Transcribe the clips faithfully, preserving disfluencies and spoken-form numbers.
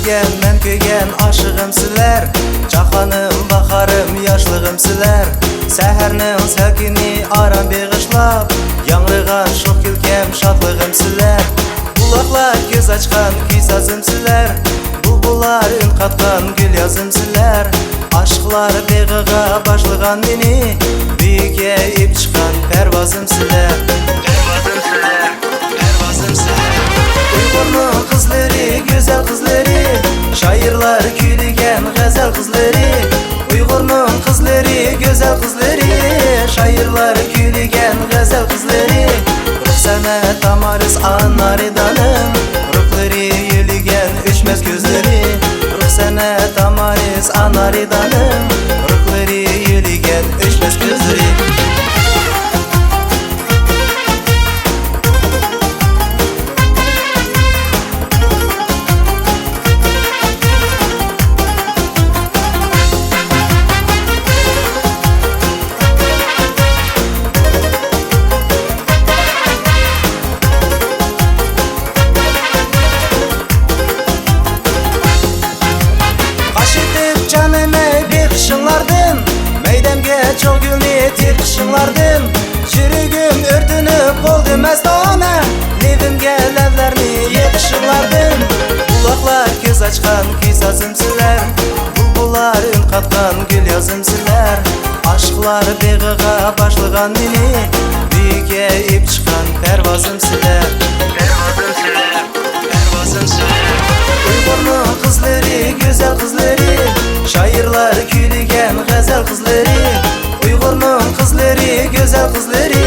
كۆرگەن، مەن كۆرگەن ئاشىقىم سىلەر، جاھانىم، باھارىم، ياشلىقىم سىلەر. سەھەرنىڭ سەكىنى ئارام بېغىشلاپ، ياڭرىغان شوخ كۈلكەم، شادلىقىم سىلەر. بۇلاقلار كۆز ئاچقان كۈي سازىم سىلەر، بۇلبۇللار ئۈن قاتقان گۈل يازىم سىلەر. ئاشىقلار بېغىغا باشلىغان مېنى، بۈيۈككە ئېلىپ چىققان پەرۋازىم سىلەر. پەرۋازىم سىلەر، پەرۋازىم سىلەر. ئۇيغۇرنىڭ قىزلىرى، گۈزەل قىزلىرى، شائىرلار كۈيلىگەن غەزەل قىزلىرى. ئۇيغۇرنىڭ قىزلىرى، گۈزەل قىزلىرى، شائىرلار كۈيلىگەن غەزەل قىزلىرى. رۇخسانە تامارىس ئانارىدانىڭ، روھلىرى يۆلىگەن ئۆچمەس كۆزلىرى. رۇخسانە تامارىس ئانارىدانىڭ، روھلىرى يۆلىگەن ئۆچمەس كۆزلىرى. قاش ئېتىپ جانىم ئەي بېقىشىڭلاردىن، مەيدەمگە چوغ گۈلنى تېقىشىڭلاردىن، يۈرىكىم ئۆرتىنىپ بولدى مەستانە، لېۋىمگە لەۋلەرنى يېقىشىڭلاردىن. بۇلاقلار كۆز ئاچقان كۈي سازىم سىلەر، بۇلبۇللار ئۈن قاتقان گۈل يازىم سىلەر. ئاشىقلار بېغىغا باشلىغان مېنى، بۈيۈككە ئېلىپ چىققان پەرۋازىم سىلەر. پەرۋازىم سىلەر، پەرۋازىم سىلەر. ئۇيغۇرنىڭ قىزلىرى، گۈزەل قىزلىرى، شائىرلار كۈيلىگەن غەزەل قىزلىرى. ئۇيغۇرنىڭ قىزلىرى، گۈزەل قىزلىرى،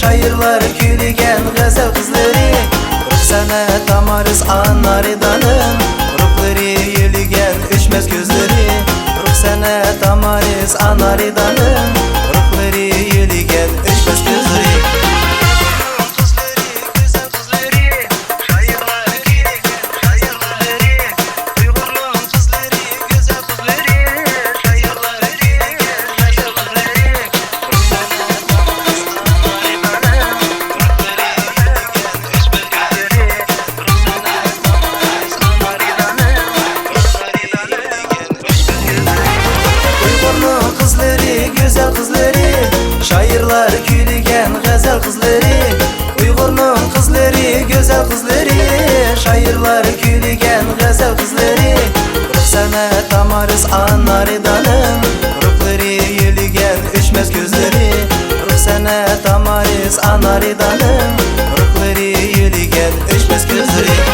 شائىرلار كۈيلىگەن غەزەل قىزلىرى. رۇخسانە تامارىس ئانارىدانىڭ، روھلىرى يۆلىگەن ئۆچمەس كۆزلىرى. رۇخسانە تامارىس ئانارىدانىڭ، روھلىرى يۆلىگەن ئۆچمەس كۆزلىرى. ئۇيغۇرنىڭ قىزلىرى، گۈزەل قىزلىرى، شائىرلار كۈيلىگەن غەزەل قىزلىرى. ئۇيغۇرنىڭ قىزلىرى، گۈزەل قىزلىرى، شائىرلار كۈيلىگەن غەزەل قىزلىرى. رۇخسانە تامارىس ئانارىدانىڭ، روھلىرى يۆلىگەن ئۆچمەس كۆزلىرى. رۇخسانە تامارىس ئانارىدانىڭ، روھلىرى يۆلىگەن ئۆچمەس كۆزلىرى.